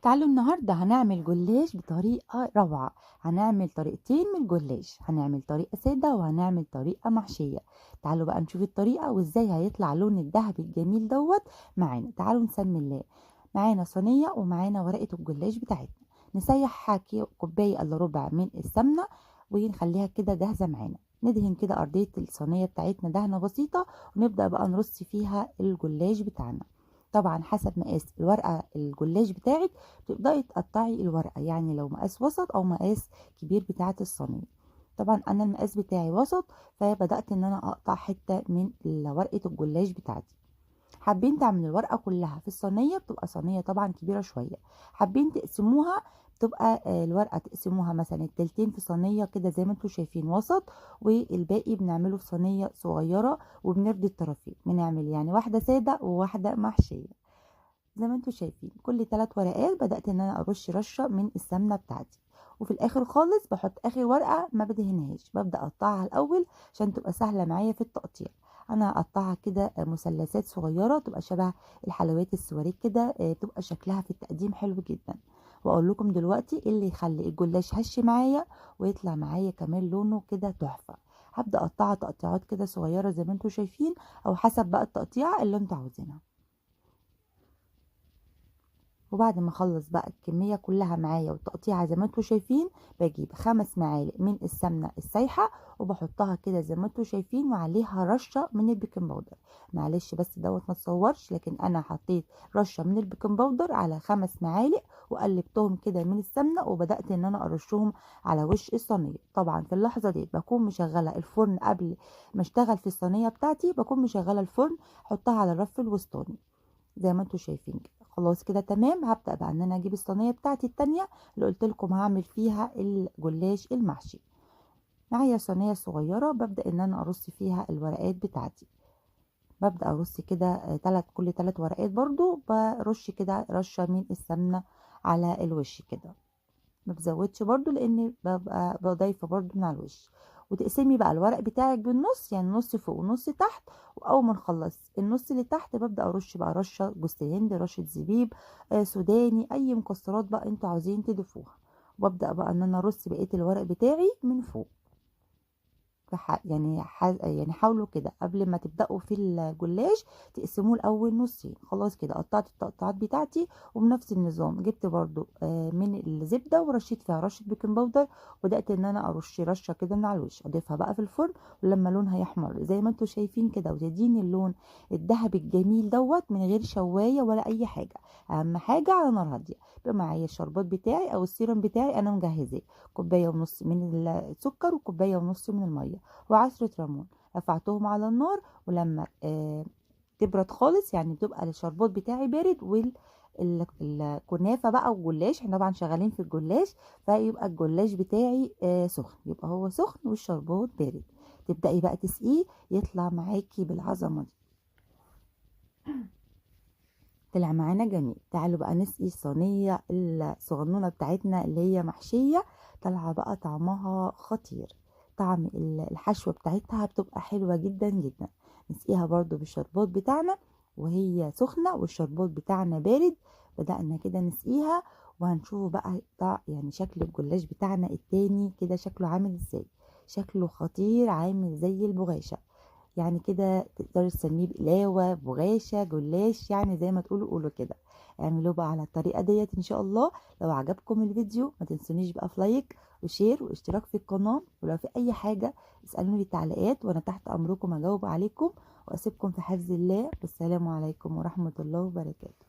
تعالوا النهاردة هنعمل جلاش بطريقة روعة. هنعمل طريقتين من الجلاش، هنعمل طريقة سادة وهنعمل طريقة محشية. تعالوا بقى نشوف الطريقة وازاي هيطلع لون الذهبي الجميل دوت معانا. تعالوا نسمي الله. معانا صينية ومعانا ورقة الجلاش بتاعتنا. نسيح كوباية الا ربع من السمنة ونخليها كده جاهزة معانا. ندهن كده أرضية الصينية بتاعتنا دهنة بسيطة، ونبدأ بقى نرص فيها الجلاش بتاعنا. طبعا حسب مقاس الورقة الجلاش بتاعك بتبدأي تقطعي الورقة، يعني لو مقاس وسط أو مقاس كبير بتاعة الصينية. طبعا أنا المقاس بتاعي وسط، فبدأت إن أنا أقطع حتة من ورقة الجلاش بتاعتي. حابين تعملوا الورقة كلها في الصينية، بتبقى صينية طبعا كبيرة شوية. حابين تقسموها، بتبقى الورقة تقسموها مثلا التلتين في صينية كده زي ما انتم شايفين وسط، والباقي بنعمله في صينية صغيرة وبنرضي الطرفين. بنعمل يعني واحدة سادة وواحدة محشية زي ما انتم شايفين. كل 3 ورقات بدأت ان انا ارش رشة من السمنة بتاعتي، وفي الاخر خالص بحط اخر ورقة ما بدهنهاش، ببدأ اقطعها الاول عشان تبقى سهلة معايا في التقطيع. انا هقطعها كده مثلثات صغيرة تبقى شبه الحلويات السواريه كده، تبقى شكلها في التقديم حلو جدا. واقول لكم دلوقتي ايه اللي يخلي الجلاش هش معايا ويطلع معايا كمان لونه كده تحفة. هبدأ اقطعها تقطيعات كده صغيرة زي ما انتم شايفين، او حسب بقى التقطيعة اللي انتم عاوزينها. وبعد ما اخلص بقى الكمية كلها معايا والتقطيعة زي ما انتم شايفين، بجيب 5 معالق من السمنة السايحة وبحطها كده زي ما انتم شايفين، وعليها رشة من ال baking powder. معلش بس دوت ما تصورش، لكن انا حطيت رشة من ال baking powder على 5 معالق وقلبتهم كده من السمنة، وبدأت ان انا ارشهم على وش الصينية. طبعا في اللحظة دي بكون مشغلة الفرن قبل ما اشتغل في الصينية بتاعتي، بكون مشغلة الفرن، حطها على الرف الوسطاني زي ما انتم شايفين كده. خلاص كده تمام. هبدأ بقى ان انا اجيب الصينية بتاعتي التانية اللي قلت لكم هعمل فيها الجلاش المحشي. معايا صينية صغيرة ببدأ ان انا ارص فيها الورقات بتاعتي. ببدأ ارص كده كل 3 ورقات، برضو برش كده رشة من السمنة على الوش كده، ما بزودش برضو لان ببقى بضيفة برضو من على الوش. وتقسمي بقى الورق بتاعك بالنص، يعني نص فوق ونص تحت. واول ما نخلص النص اللي تحت ببدا ارش بقى رشه جوز الهند، رشه زبيب، سوداني، اي مكسرات بقى انتوا عاوزين تضيفوها. وابدا بقى ان انا ارص بقية الورق بتاعي من فوق. يعني حاولوا كده قبل ما تبداوا في الجلاش تقسموه الاول نصين. خلاص كده قطعت التقطعات بتاعتي، وبنفس النظام جبت برضو من الزبدة ورشيت فيها رشه baking powder، وبدات ان انا ارش رشه كده من على الوش. اضيفها بقى في الفرن، ولما لونها يحمر زي ما انتم شايفين كده وتديني اللون الذهبي الجميل دوت من غير شوايه ولا اي حاجة. اهم حاجة على نار هادية. بقى معايا الشربات بتاعي او السيرم بتاعي انا مجهزاه، كوباية ونص من السكر وكوبايه ونص من المية وعصرة ليمون، رفعتهم على النار. ولما تبرد خالص، يعني بتبقى الشربات بتاعي بارد والكنافه بقى والجلاش، احنا طبعا شغالين في الجلاش، فيبقى الجلاش بتاعي سخن، يبقى هو سخن والشربات بارد. تبدأي بقى تسقيه، يطلع معاكي بالعظمة دي. طلع معانا جميل. تعالوا بقى نسقي الصينية الصغنونه بتاعتنا اللي هي محشيه، طالعه بقى طعمها خطير، طعم الحشوه بتاعتها بتبقى حلوة جدا جدا. نسقيها برضو بالشربات بتاعنا وهي سخنة والشربات بتاعنا بارد. بدأنا كده نسقيها، وهنشوف بقى يعني شكل الجلاش بتاعنا التاني كده شكله عامل ازاي. شكله خطير، عامل زي البغاشة، يعني كده تقدروا تسميه بقلاوة، بغاشة، جلاش، يعني زي ما تقولوا قولوا كده. اعملوه بقى على الطريقة ديت ان شاء الله. لو عجبكم الفيديو ما تنسونيش بقى في like و share واشتراك في القناة، ولو في اي حاجة اسألوني في التعليقات وانا تحت امركم اجاوب عليكم. واسيبكم في حفظ الله، والسلام عليكم ورحمة الله وبركاته.